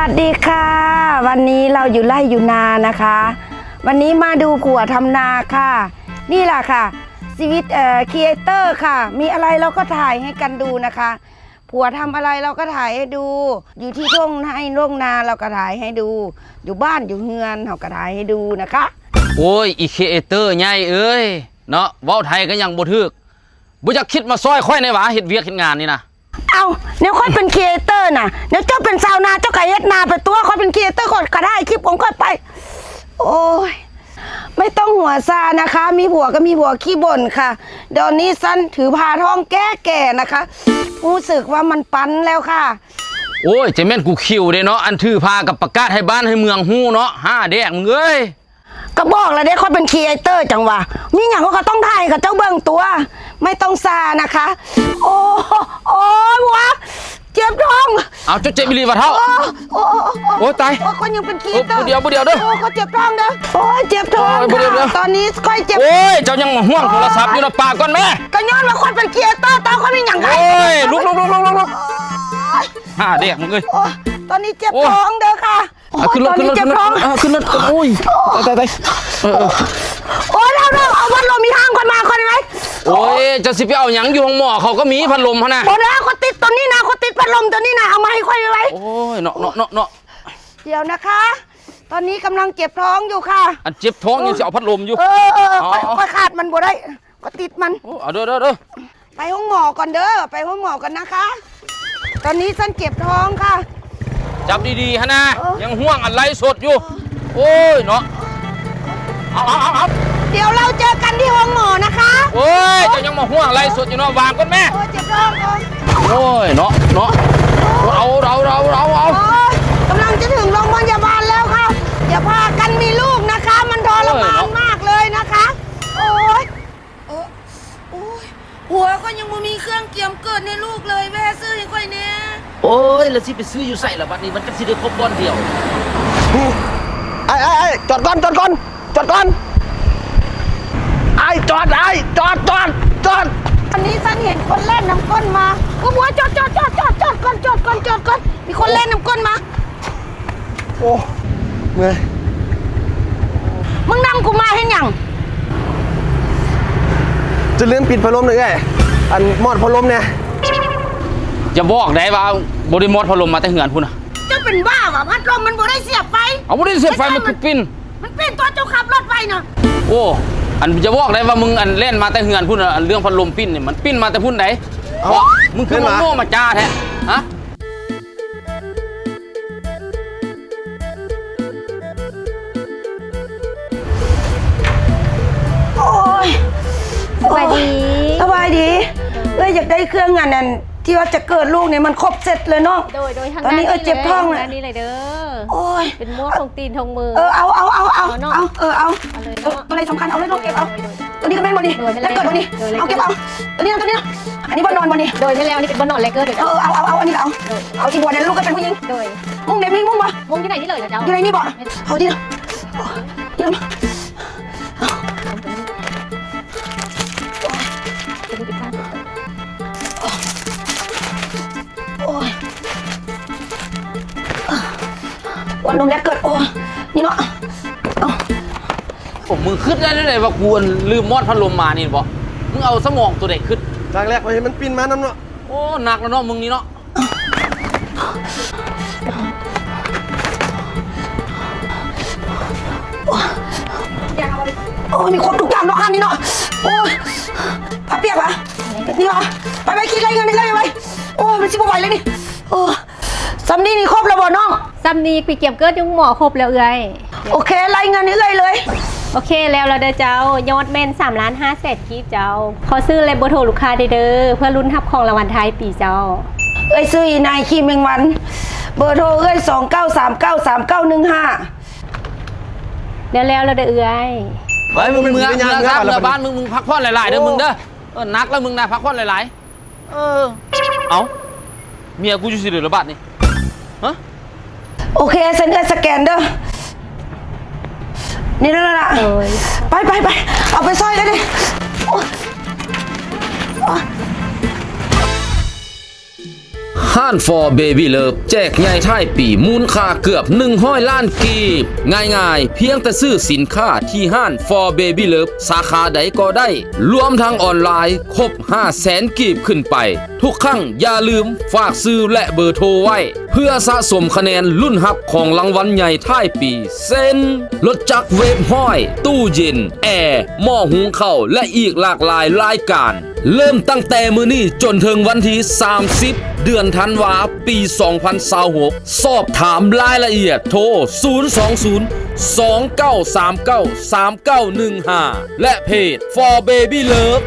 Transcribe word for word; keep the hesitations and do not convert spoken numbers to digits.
สวัสดีค่ะ วันนี้เราอยู่ไร่อยู่นานะคะ วันนี้มาดูผัวทำนาค่ะ นี่แหละค่ะ ชีวิตเอ่อครีเอเตอร์ค่ะ มีอะไรเราก็ถ่ายให้กันดูนะคะ ผัวทำอะไรเราก็ถ่ายให้ดู อยู่ที่ทุ่งไร่ทุ่งนาเราก็ถ่ายให้ดู อยู่บ้านอยู่เฮือนเราก็ถ่ายให้ดูนะคะ โอ้ย อีครีเอเตอร์ใหญ่เอ้ย เนาะ เว้าไทยก็ยังบ่ถูก บ่อยากคิดมาซอยข้อยแหน่หวา เฮ็ดเวียกเฮ็ดงานนี่นะ เอ้า แนวข้อยเป็นครีเอเตอร์น่ะ แนวเจ้าเป็นชาวนา เจ้าก็เฮ็ดนาไปตั๊ว ข้อยเป็นครีเอเตอร์ ข้อยก็ถ่ายคลิปของข้อยไป โอ้ย ไม่ต้องหัวซานะคะ มีผัวก็มีผัวขี้บ่นค่ะ ตอนนี้ฉันถือพาท้องแก่ๆนะคะ รู้สึกว่ามันปันแล้วค่ะ โอ้ย จะแม่นกูคิวเด้เนาะ อันถือพากับประกาศให้บ้านให้เมืองฮู้เนาะ ห้าแดกมึงเอ้ย ก็บอกแล้วเด้ ข้อยเป็นครีเอเตอร์จังหวะ มีหยังข้อยก็ต้องถ่ายให้เขาเจ้าเบิ่งตั๊ว ไม่ต้องซานะคะ โอ้ โอ้ย หัว เจ็บท้อง เอา เจ้าเจ็บอีหลีบ่เฒ่า โอ้ โอ้ โอ้ โอ้ โอ้ ตาย โอ้ ข้อยยังเป็นครีเอเตอร์ โอ้ บ่เดียว บ่เดียวเด้อ โอ้ ข้อยเจ็บท้องเด้อ โอ้ย เจ็บท้อง โอ้ย บ่เดียวเด้อ ค่ะ ตอนนี้ข้อยเจ็บ โอ้ย เจ้ายังมาห่วงโทรศัพท์อยู่นะ ปากก่อนแม่ ก็ย้อนว่าข้อยเป็นครีเอเตอร์ ตอนข้อยมีหยังไง โอ้ย ลุก ลุก ลุก ลุก ลุก ลุก ห้าแดกมึงเอ้ย โอ้ย ตอนนี้เจ็บ โอ้ย ท้องเด้อค่ะ อ่ะ ขึ้นรถ โอ้ย ขึ้นรถ ตอนนี้เจ็บท้อง ขึ้นรถ อ่ะ ขึ้นรถ โอ้ย ตาย ตาย ตาย เออ เออ โอ้ย เดี๋ยว เดี๋ยว เอาพัดลมอีห้างข้อยมาข้อยได้ไหม โอ้ย เจ้าสิไปเอาหยังอยู่ห้องหมอ เขาก็มีพัดลมหั่นนะ บ่ได้ ข้อยติดตัวนี้นะ ข้อยติดพัดลมตัวนี้นะ เอามาให้ข้อยไว้ โอ้ย เนาะ เนาะ เนาะ เนาะ เดี๋ยวนะคะ ตอนนี้กำลังเจ็บท้องอยู่ค่ะ อันเจ็บท้องยังสิเอาพัดลมอยู่ เออ เออ เออ อ๋อ ข้อย ข้อยขาดมันบ่ได้ ข้อยติดมัน โอ้ เอาเด้อ เด้อ เด้อ ไปห้องหมอก่อนเด้อ ไปห้องหมอก่อนนะคะ ตอนนี้ฉันเจ็บท้องค่ะ จับดีๆ ฮะนะ เออ ยังห่วงอันไลฟ์สดอยู่ โอ้ยเนาะ เอา เอา เอา เอา เดี๋ยวเราเจอกันที่ห้องหมอนะคะ โอ้ย เจ้ายังมาห่วงไลฟ์สดอยู่เนาะ วางก่อนแม่ โอ้ย เจ็บท้อง โอ้ย โอ้ยเนาะ เนาะ เอา เอา เอา เอา เอา โอ้ย กำลังจะถึงโรงพยาบาลแล้วค่ะ อย่าพากันมีลูกนะคะ มันทรมาน โอ้ยเนาะ มากเลยนะคะ โอ้ย เออ โอ้ย ผัวข้อยยังบ่มีเครื่องเตรียมเกิดให้ลูกเลย แว่ซื้อให้ข้อยแหน่ โอ้ย แล้วสิไปซื้ออยู่ไสล่ะบัดนี้ มันจักสิได้ครบบ่อนเดียว ไอ้ ไอ้ ไอ้ จอดก่อน จอดก่อน จอดก่อน ไอ้ จอด ไอ้ จอด จอด จอด อันนี้ฉันเห็นคนแล่นนำก้นมา โอ้ย ผัว จอด จอด จอด จอด จอดก่อน จอดก่อน จอดก่อน มีคนแล่นนำก้นมา โอ้ เมื่อย มึงนำกูมาเฮ็ดหยัง จะลืมปิดพัดลมเลยไง อันมอดพัดลมเนี่ย อย่าบอกได้ว่าบ่ได้มอดพัดลมมาแต่เฮือนพุ้นน่ะ เจ้าเป็นบ้าหวา พัดลมมันบ่ได้เสียบไฟ เอาบ่ได้เสียบไฟ มันคือปิ้น มันปิ้นตอนเจ้าขับรถไปน่ะ โอ้ อันอย่าบอกได้ว่ามึงอันแล่นมาแต่เฮือนพุ้นน่ะ อันเรื่องพัดลมปิ้นนี่มันปิ้นมาแต่พุ้นใด เอ้า มึงคือ ขึ้นมา มาโง่มาจ้าแท้ ฮะ โอ้ย สบายดี สบายดี เอ้ย อยากได้เครื่องอันนั้นที่ว่าจะเกิดลูกเนี่ย มันครบเซตเลยเนาะ โดย โดย ทาง ตอนนี้ ด้าน เอ้ย นี้ เจ็บท้อง เลย นะ ทางด้านนี้เลยเด้อ โอ้ย เป็นหมวกของตีนทองมือ เออ เอา เอา เอา เอา เอาเนาะ เอา เออ เอา เอาเลยเนาะ ตัวไหนสำคัญ เอาเลยเนาะ เก็บเอา โดย โดย ตัวนี้ก็แม่นบ่นี่ โดย แม่น แล้วเกิดบ่นี่ แม่น เอาเก็บเอา ตัวนี้นะ ตัวนี้นะ อันนี้บ่อนนอนบ่นี่ โดย แม่นแล้ว อันนี้เป็นบ่อนนอนแลกเกิดเลย เออ เอา เอา เอา อันนี้ก็เอา โดย เอาอีบัวเนี่ย ลูกก็เป็นผู้หญิง โดย มุ่งเด้ มีมุ่งบ่ มุ่งที่ไหนนี่เลยนะเจ้า อยู่ในนี่บ่ เอาที่ เดี๋ยว โอ้ย วันนมแรกเกิด โอ้ย นี่เนาะ เอ้า โอ้ มึงคิดได้ได๋ว่ากูลืมมอดพัดลมมานี่บ่ มึงเอาสมองตัวใดคิด จากแรกข้อยเห็นมันปิ้นมานำเนาะ โอ้ หนักแล้วเนาะ มึงนี่เนาะ โอ้ย มีครบทุกอย่างเนาะ อันนี้เนาะ โอ้ย ผ้าเปียกวะ นี่วะ ไป ไป คิดรายเงินให้เลยไป โอ้ย มันสิบ่ไหวเลยนี่ โอ้ย ส่ำนี้นี่ครบแล้วบ่น้อง ส่ำนี้ไปเก็บเกิดอยู่หมอครบแล้วเอื้อย โอเค รายเงินให้เลยเลย โอเค แล้ว แล้วเด้อเจ้า ยอดแม่นสามล้านห้าแสนกีบเจ้า ขอชื่อและเบอร์โทรลูกค้าเด้อ เพื่อลุ้นรับของรางวัลท้ายปีเจ้า เอื้อยชื่ออีนายขี้แมงวัน เบอร์โทรเอื้อย สองเก้าสามเก้าสามเก้าหนึ่งห้า แล้ว แล้ว แล้วเด้อเอื้อย เฮ้ย มึงเมือ เมือซะ เมือบ้านมึง มึงพักผ่อนหลายๆเด้อมึงเด้อ เออ หนักแล้วมึงนะ พักผ่อนหลายๆ เออ เอ้า เมียกูอยู่สิเด้อละบาดนี่ ฮะ โอเค เซ็นเอื้อยสแกนเด้อ นี่แล้วล่ะ โอ้ย ไป ไป ไป เอาไปซ่อยเลยดิ โอ๊ย โอ๊ย ไฮ ห้าน For Baby Love แจกใหญ่ท้ายปีมูลค่าเกือบ หนึ่งร้อย ล้านกีบ ง่ายๆ เพียงแต่ซื้อสินค้าที่ห้าน For Baby Love สาขาใดก็ได้ รวมทั้งออนไลน์ ครบ ห้าแสน กีบขึ้นไป ทุกครั้งอย่าลืมฝากชื่อและเบอร์โทรไว้ เพื่อสะสมคะแนนลุ้นรับของรางวัลใหญ่ท้ายปี เช่น รถจักรเวฟห้อย ตู้เย็น แอร์ หม้อหุงข้าว และอีกหลากหลายรายการ เริ่มตั้งแต่มื้อนี้จนถึงวันที่ สามสิบ เดือนธันวา ปี สองพันยี่สิบหก สอบถามรายละเอียดโทร ศูนย์สองศูนย์ สองเก้าสามเก้า สามเก้าหนึ่งห้า และเพจ For Baby Love